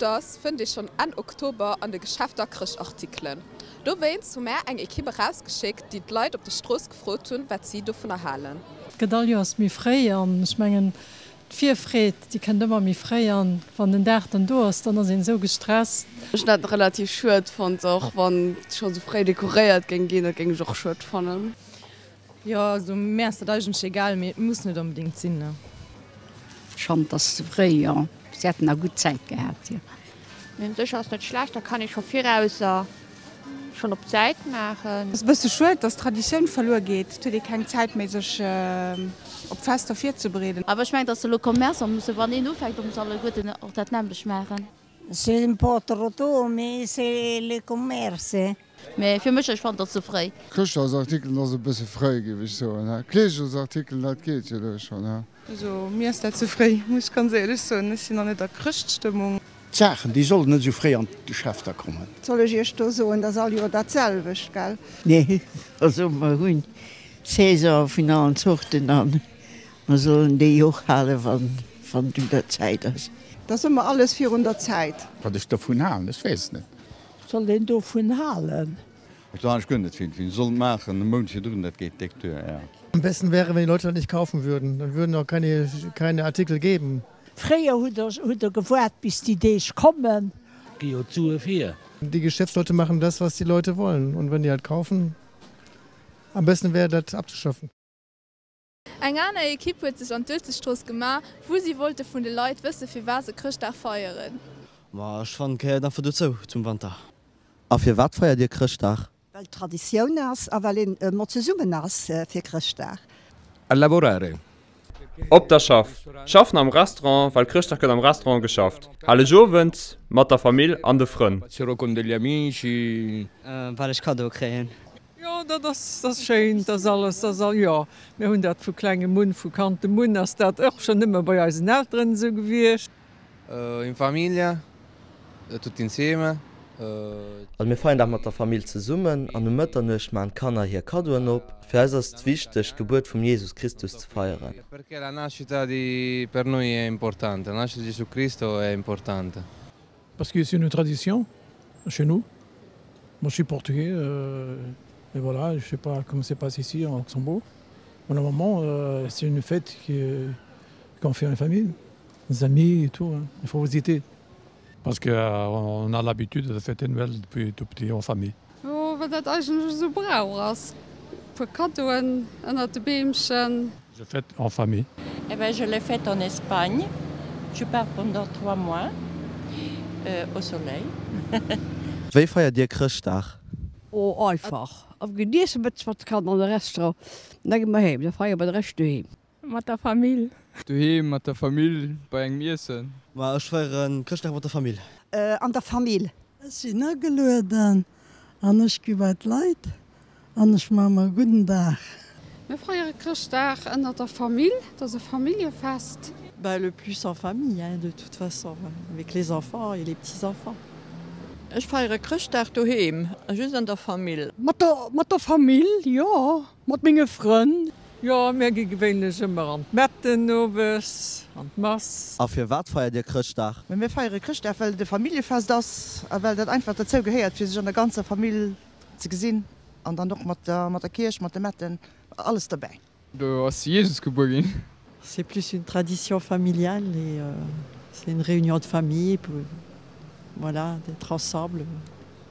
Ëfters fënnt ee schonn Enn Oktober an de Geschäfter Chrëschtartikelen. Dowéinst hu mär eng Ekipp erausgeschéckt, déi d'Leit op der Strooss gefrot hunn, wat si dovunner halen. Et gëtt all Joers méi fréi an ech mengen d'Virfreed déi kënnt ëmmer méi fréi an wann den Dag dann do ass, dann ass een esou gestresst. Ech hunn dat relativ schued fonnt, och wann scho sou fréi dekoréiert géing ginn, dat géing ech och schued fannen. Jo, also mär ass dat eigentlech egal, mee et muss net onbedingt sinn, ne. Schonn, 't ass ze fréi, jo. Si hätten nach gutt Zäit gehat, jo. Mee un sech ass net schlecht, da kann ee scho virauser schonn op d'Säit maachen. Ass e bësse schued, dass d'Traditioun verluer geet. Et huet ee keng Zäit méi sech op d'Fester virzebereeden. Awer ech mengen, dass elo Commerçant musse, wann een ufänkt, da muss alleguerten och dat nämmlecht maachen. C'est un po' trop tôt, mais c'est le commerce. Mee fir mech, ech fannen dat ze fréi. Chrëschtdagsartikelen ass e bësse fréi, géif ech soen. Kleeschelsartikelen, dat geet jo elo schonn. Also mir ass dat ze fréi, muss ech ganz éierlech soen. Ech sinn nach net a Chrëschtstëmmung. D'Saachen, déi sollen net esou fréi an d'Geschäfter kommen. Wat soll ech iech do soen, dat ass all Joer dat selwecht, gell? Nee, also mer hunn Saison vun allen Zorten an mer sollen déi och halen, wann et un der Zäit ass. Et ass ëmmer alles virun der Zäit. Wat ech dovun halen, ech weess et net. Soll een dovun halen? Ech do ech guer net vill. Vill soll maachen e Mount virdrun, dat geet déck duer, ja. Am besten wäre, wenn die Leute das nicht kaufen würden, dann würden auch keine keine Artikel geben. Fréier hutt der hutt der gewaart bis déi Deeg kommen. Gi jo d'Sue vir. Die Geschäftsleute machen das, was die Leute wollen und wenn die halt kaufen, am besten wäre das abzuschaffen. Eng aner Ekipp huet sech an d'Uelzechtstrooss gemaach, wou si wollte vun de Leit wësse firwat se Chrëschtdag feieren. Ma ech fannen et gehéiert einfach dozou, zum Wanter. A firwat feiert dir Chrëschtdag? Well et Traditioun ass a well een ëmmer zesummen ass fir Chrëschtdag. A lavorare. Op der Schaff. Schaffen am Restaurant, well Chrëschtdag gëtt am Restaurant geschafft. Hellegowend mat der Famill an de Frënn. Well ech Kaddoe kréien. Jo, dat ass, dat ass schéin, dat ass alles, dat ass all, jo, mir hunn dat vu klengem un, vu Kantem un ass dat och schonn ëmmer bei eisen Elteren esou gewiescht. In famiglia, tutti insieme. Also mir feiern dat mat der Famill zesummen an um Mëtternuecht maachen d'Kanner hir Kaddoen op. Fir eis ass et wichteg d'Gebuert vum Jesus Christus ze feieren. Perché la nascita di per noi è importante, la nascita di Gesù Cristo è importante. Parce que c'est une tradition chez nous. Moi je suis portugais euh, et voilà, je sais pas comment c'est passe ici en Luxembourg. Mais normalement euh, c'est une fête qu'on fait en famille, des amis et tout hein. Il faut visiter. Parce que euh, on a l'habitude de fêter Noël depuis tout petit en famille. Jo, well dat eigentlech esou Brauch ass. Puer Kaddoen ënnert de Beemchen. Je fête en famille. Eh ben je le fête en Espagne. Je pars pendant 3 mois au soleil. Wéi feiert dir Chrëschtdag? Oh einfach a geniesse bësse mat de Kanner an de Restaurant, da gi mer heem, da feiere mer de Rescht doheem. Mat der Famill. Doheem mat der Famill bei engem Iessen. Ma ech feieren Chrëschtdag mat der Famill. An der Famill. Ech sinn agelueden an ech gi bei d'Leit an ech maache mer e gudden Dag. Mir feiere Chrëschtdag ënnert der Famill, et ass e Familljefest. Bah le plus en famille hein, de toute façon avec les enfants et les petits enfants. Ech feiere Chrëschtdag doheem, just an der Famill. Mat der mat der Famill, jo, mat menge Frënn. Jo, mir gi gewéinlech ëmmer an d'Metten owes, an d'Mass. A firwat feiert dir Chrëschtdag? Mir feiere Chrëschtdag, well et e Familljefest ass a well dat einfach derzou gehéiert, fir sech an der ganzer Famill ze gesinn an dann och mat der Kierch, mat de Metten, alles derbäi. Do ass Jesus gebuer ginn. C'est plus une tradition familiale et c'est une réunion de famille, voilà, d'être ensemble.